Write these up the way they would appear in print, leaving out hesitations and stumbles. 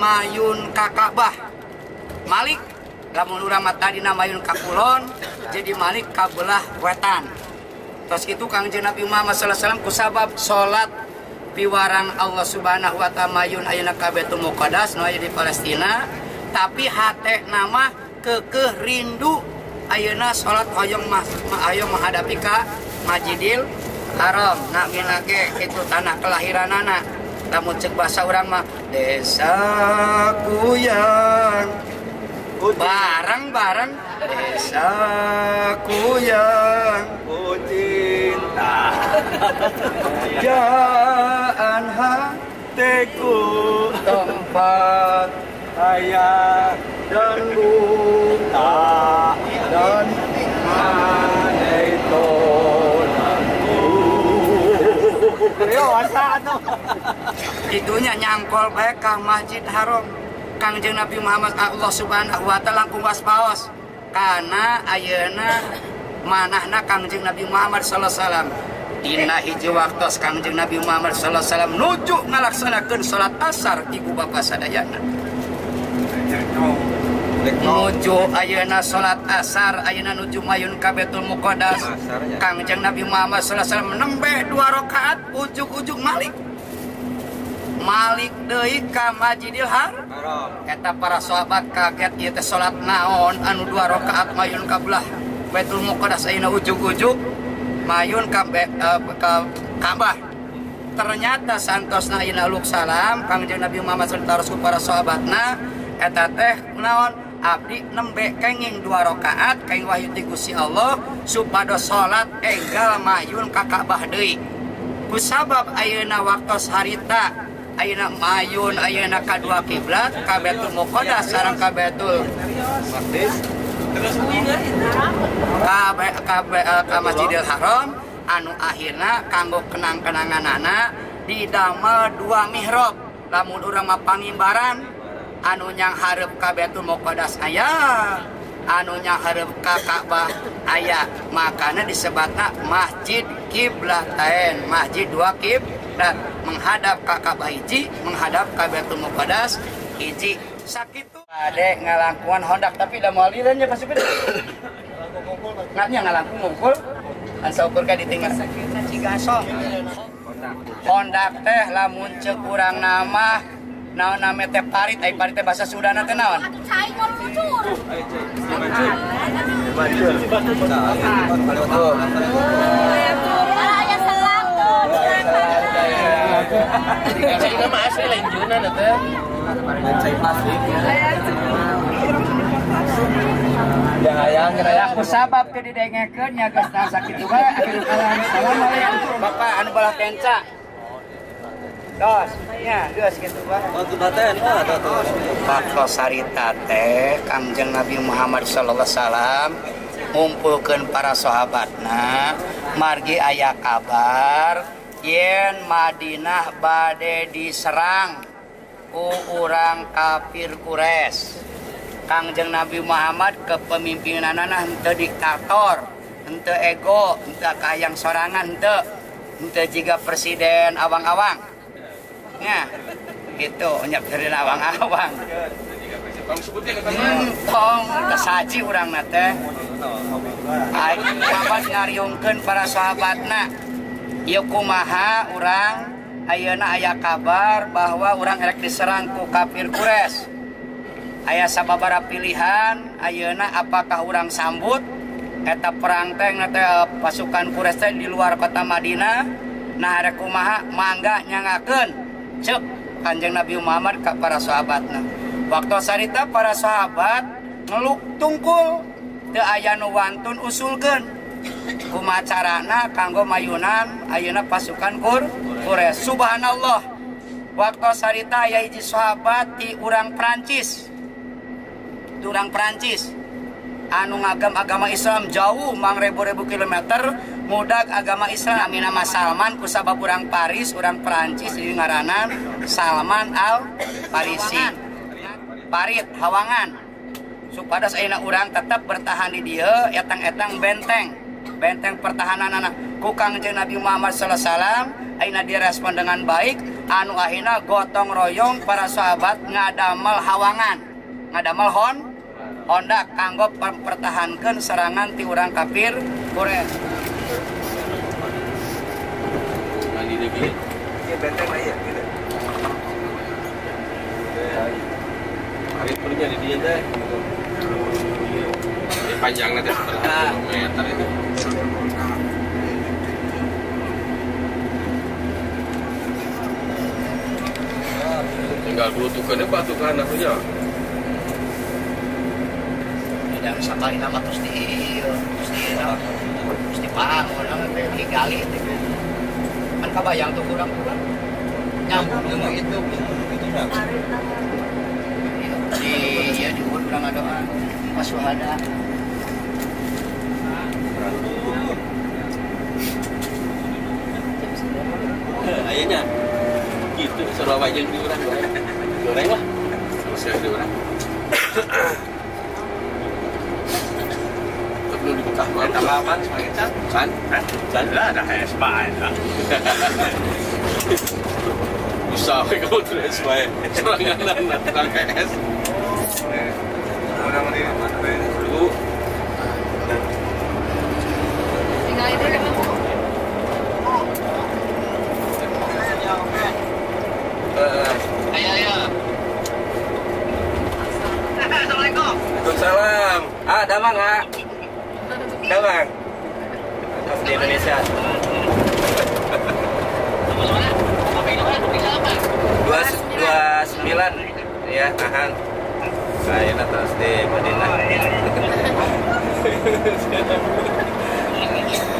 mayun ka Ka'bah. Malik lamun urang mah tadina mayun ka kulon jadi malik ka belah wetan. Terus kitu Kangjeng Nabi Muhammad sallallahu alaihi wasallam kusabab salat piwarang Allah Subhanahu wa taala mayun ayeuna ka Baitul Muqaddas nu aya di Palestina, tapi hate nama kekeh rindu ayeuna salat hoyong hoyong menghadapi ka Masjidil Haram. Namina ge kitu tanah kelahiranana. Lamun ceuk bahasa urang mah desaku yang bareng-bareng desaku yang ku cinta, kerajaan hatiku, tempat ayah dan buta dan itu. Itunya nyangkol bae ka Masjid Haram. Kangjeng Nabi Muhammad Allah Subhanahu wa taala langkung waspaos kana ayeuna manahna Kangjeng Nabi Muhammad sallallahu alaihi wasallam. Dina hiji waktos Kangjeng Nabi Muhammad sallallahu alaihi wasallam nuju ngalaksanakeun salat asar ibu bapa sadayana. Nuju ayeuna salat asar ayeuna nuju mayun ka Baitul Muqaddas. Kangjeng Nabi Muhammad sallallahu alaihi wasallam nembe 2 rakaat ujug-ujug malik. Malik deui ka Masjidil Haram. Eta para sahabat kaget ieu teh salat naon anu 2 rakaat mayun ka belah Baitul Muqaddas ayeuna ujug-ujug mayun ka Ka'bah. Ternyata santosna ayeuna uluk salam Kangjeng Nabi Muhammad sallallahu alaihi wasallam para sahabatna eta teh naon abdi nembe kenging 2 rakaat kenging wahyu ti Gusti Allah supados salat enggal mayun ka Ka'bah deui. Kusabab ayeuna waktos harita ayeuna mayun ayeuna ka dua kiblat ka Baitul Muqaddas sareng ka Baitul Maqdis ka Masjidil Haram anu akhirna kanggo kenang-kenanganana didamel 2 mihrab. Lamun urang mah pangimbaran anu nyang hareup ka Baitul Muqaddas aya, anu nyang hareup ka Ka'bah aya, makana disebatna Masjid Kiblatain, masjid 2 kiblat, menghadap ka Ka'bah hiji, menghadap ka Baitul Muqaddas hiji. Sakitu ade ngalangkungan hondak tapi da moal lireun nya pasti beda. Nganya ngalangkung ngumpul an saukur ka ditinggal Cigasong. Hondak teh lamun ceuk urang nama naon name teh parit, ai parit teh bahasa Sundana teh naon? Cai ngolucur. Aya selang tuh. Cai mah asli lain junan teh. Cai plastik. Yang aku sabab ke didengekeun nya geus tah sakitu bae akhir kalam. Assalamualaikum Bapak anu balah kenca. Dos, nya geus kitu bae. Waktos harita teh Kangjeng Nabi Muhammad sallallahu alaihi wasallam ngumpulkeun para sahabatna margi aya kabar yen Madinah bade diserang ku urang kafir Quraisy. Kangjeng Nabi Muhammad kepemimpinanana henteu diktator, henteu ego, henteu kahayang sorangan, henteu henteu jiga presiden awang-awang. Nya, gitu nya presiden awang-awang. Tong kesaji urangna teh. Ai Muhammad ngariungkeun para sahabatna. Ieu kumaha urang ayeuna aya kabar bahwa urang erek diserang ku kafir Quraisy. Aya sababaraha pilihan ayeuna apakah urang sambut eta perang teh pasukan Quraisy teh di luar kota Madinah. Nah arek kumaha mangga nyangakeun ceuk Kanjeng Nabi Muhammad ka para sahabatna. Waktu sarita para sahabat ngeluk tungkul teu aya nu wantun usulkeun kumaha carana kanggo mayunan ayeuna pasukan Quraisy. Subhanallah, waktu sarita aya hiji sahabat ti urang Prancis. Urang Prancis anu ngagem agama Islam jauh mangrebu-rebu kilometer mudag agama Islam namina Salman kusabab urang Paris, urang Prancis di ngaranan Salman Al Farisi. Parit hawangan supados ayeuna urang tetap bertahan di dieu etang-etang benteng pertahanan anak. Ku Kangjeng Nabi Muhammad sallallahu alaihi wasallam ayeuna direspon dengan baik anu akhirna gotong royong para sahabat ngadamel hawangan, ngadamel Honda kanggo mempertahankan serangan ti urang kafir Quraisy. Benteng lah ya gitu. Hari punya di dia teh. Panjangnya teh setengah kilometer itu. Tinggal gelutukannya batu kanan punya. Tidak sakali nama terus di terus dibangun, digali itu. Kan kabayang tuh kurang-kurang nyambung dengan itu di ya di urang ngadoa pas suhada. Ayahnya gitu Surabaya jeung di urang goreng lah selesai di urang. Belum dibuka mah apa sebagai can can lah ada es bae lah. Bisa we kamu terus bae serangan tukang es orang di dulu tinggal itu kan Bu. Ayo ayo. Assalamualaikum. Waalaikumsalam. Ah, damang ah. Damang. Di Indonesia. 29 ya, tahan. Saya terus di Madinah.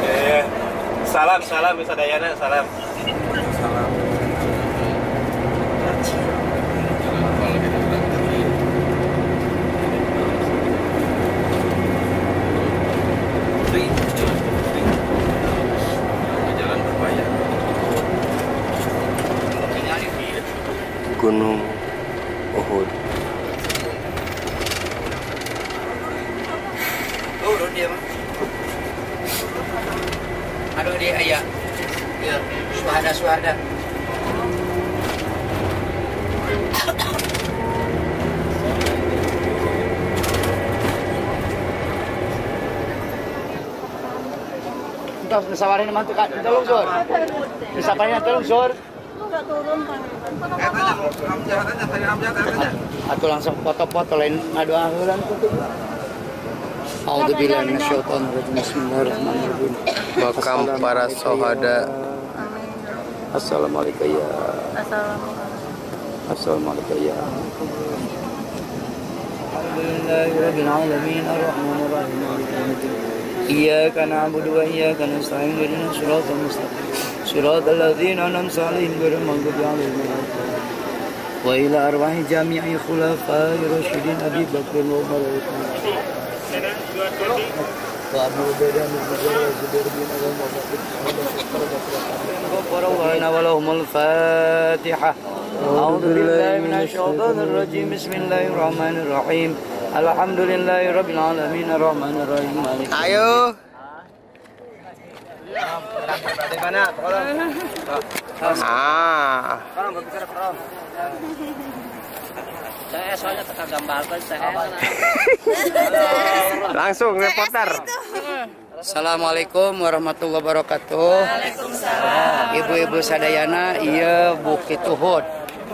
Ya, salam salam sadayana, salam. Salam. Gunung Uhud. Turun dia mah. Aduh dia aya. Ya, suhada-suhada. Entos sawarin mah teu lungsur. Disaparin teu lungsur. Atau langsung foto-foto lain ngadoa heulan tuh. A'udzubillahi minasyaitonirrajim. Bismillahirrahmanirrahim. Makam para syuhada. Assalamualaikum ya. Assalamualaikum ya. Alhamdulillahirabbil alamin arrahmanirrahim maliki yaumiddin. Iyyaka na'budu wa iyyaka nasta'in ihdinas siratal mustaqim. Siratal ladzina an'amta 'alaihim ghairil maghdubi 'alaihim waladdallin. Wa ila arwahi jami'i khulafa'ir rasyidin Abi Bakr wa Umar wa Utsman wa Abu Ubaidah bin Jarrah wa Zubair bin Awwam wa Abu wa lahumul Fatihah. A'udzu billahi minasyaitonir rajim. Bismillahirrahmanirrahim. Alhamdulillahirabbil alamin arrahmanirrahim. Ayo. Dari mana? Ah. Saya soalnya tetap gambarkan saya. Langsung reporter. Assalamualaikum warahmatullahi wabarakatuh. Waalaikumsalam. Ibu-ibu sadayana, iya Bukit Uhud.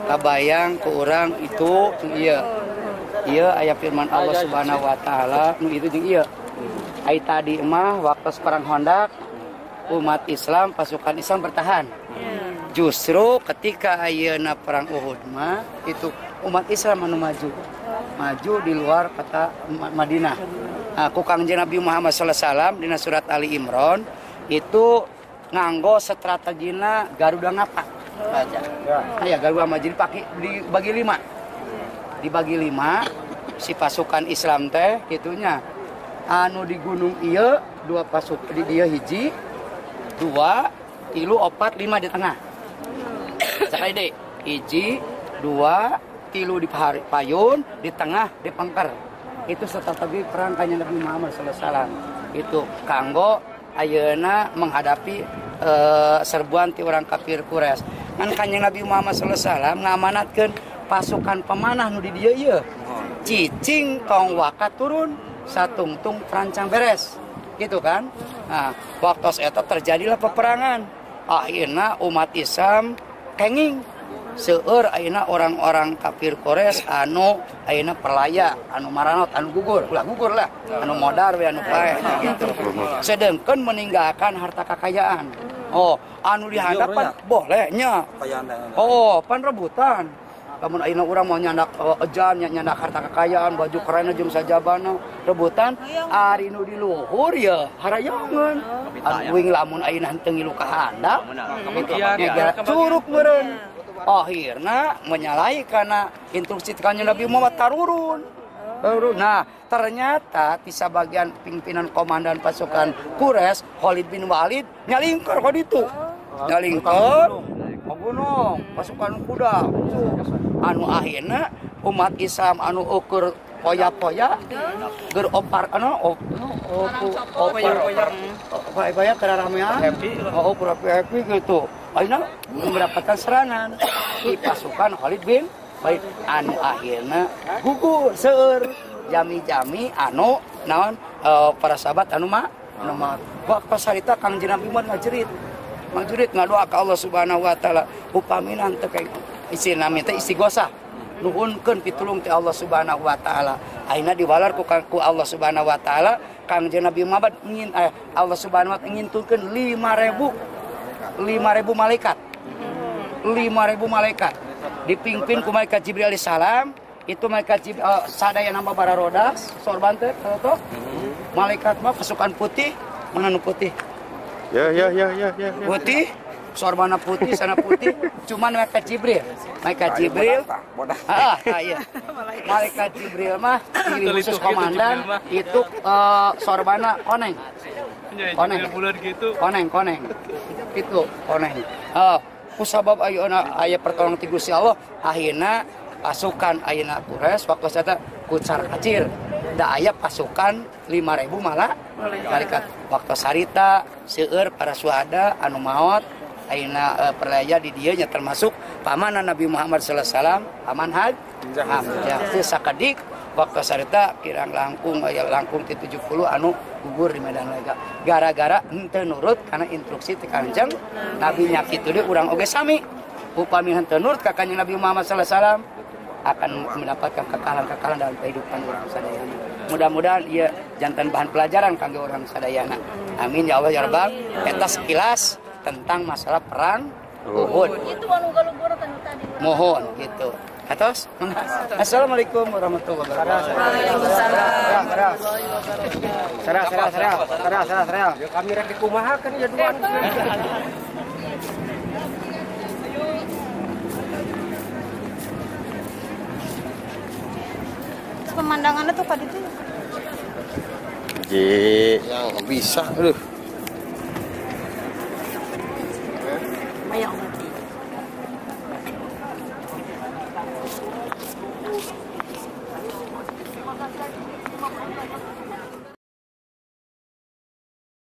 Kabayang ku urang itu iya. Iya aya firman Allah Subhanahu wa taala nu itu jeung ieu. Ai tadi mah waktu perang Khandaq umat Islam, pasukan Islam bertahan. Justru ketika ayeuna perang Uhud mah itu umat Islam anu maju. Maju di luar kota Madinah. Nah, ku Kangjeng Nabi Muhammad sallallahu alaihi wasallam dina surat Ali Imran itu nganggo strategina Garuda ngapak. Baca. Nah, ya Garuda maju dipake dibagi lima. Dibagi lima si pasukan Islam teh gitunya. Anu di gunung ieu dua pasuk di dia hiji, dua, tilu, opat, lima di tengah. Sekali deh, hiji, dua, tilu di payun, di tengah di pengker. Itu strategi perang Kanjeng Nabi Muhammad sallallahu alaihi wasallam. Itu kanggo ayeuna menghadapi serbuan ti orang kafir Quraisy. Ngan Kanjeng Nabi Muhammad sallallahu alaihi wasallam ngamanatkeun pasukan pemanah nu di dieu ieu. Cicing tong waka turun, satungtung perancang beres. Gitu kan? Nah, waktu eta terjadilah peperangan. Akhirna umat Islam kenging. Seueur ayeuna orang-orang kafir Quraisy anu ayeuna perlaya, anu maranot, anu gugur, ulah gugur lah, anu modar we anu paeh gitu. Sedengkeun meninggalkan harta kekayaan. Oh, anu di hadapan boleh nya. Oh, pan rebutan. Lamun ayeuna urang mau nyandak ejan, nyandak harta kekayaan, baju keren jeung sajabana, rebutan, ari nu di luhur ya harayongeun. Anu uing lamun ayeuna henteu ngilu ka handap, curug meureun. Akhirna menyalahi karena instruksi Kanjeng Nabi Muhammad tarurun. Nah, ternyata di sebagian pimpinan komandan pasukan Quraisy Khalid bin Walid nyalingkar ka ditu. Nyalingkar ka gunung, pasukan kuda. Anu akhirna umat Islam anu ukur poya-poya ger opar anu opar poya keramean happy, oh happy gitu. Akhirnya mendapatkan serangan di pasukan Khalid bin Walid anu akhirna gugur seueur jami-jami anu naon para sahabat anu mah anu mah waktu sarita Kangjeng Nabi Muhammad ngajerit ngadoa ka Allah Subhanahu wa taala upamina teu isina minta istighosah nuhunkeun pitulung ti Allah Subhanahu wa taala. Ayeuna diwalar ku Allah Subhanahu wa taala Kangjeng Nabi Muhammad ingin Allah Subhanahu wa taala ngintunkeun 5.000 malaikat. 5.000 malaikat dipimpin ku malaikat Jibril alaihissalam. Itu malaikat Jibril sadaya nama bararodas sorban teh toh. Malaikat mah pasukan putih, mana nu putih? Ya. Putih, sorbana putih, sana putih, cuman malaikat Jibril. Malaikat Jibril. Iya. Malaikat Jibril mah ciri khusus komandan itu sorbana koneng. Koneng. Koneng. Itu koneng. Kusabab ayeuna aya pertolongan ti Gusti Allah, akhirna pasukan ayeuna Quraisy waktu eta kucar kacir. Da aya pasukan 5.000 malah malaikat. Waktu sarita seueur para suhada anu maot ayeuna perlaya di dieu nya termasuk paman Nabi Muhammad sallallahu alaihi wasallam, paman Hamzah. Teu sakedik waktu sarita kirang langkung aya langkung ti 70 anu gugur di medan laga. Gara-gara henteu nurut kana instruksi ti Kanjeng Nabi nya kitu deui urang oge sami. Upami henteu nurut ka Kanjeng Nabi Muhammad sallallahu alaihi wasallam akan mendapatkan kekalahan-kekalahan dalam kehidupan urang sadayana. Mudah-mudahan ieu jantan bahan pelajaran kangge urang sadayana. Amin ya Allah ya Rabbal. Eta sekilas tentang masalah perang Uhud. Mohon gitu. Atos. Assalamualaikum warahmatullahi wabarakatuh. Waalaikumsalam. Serah. Ya kami rek dikumahakeun ya duaan. Pemandangannya tuh tadi tuh. Yang bisa, aduh.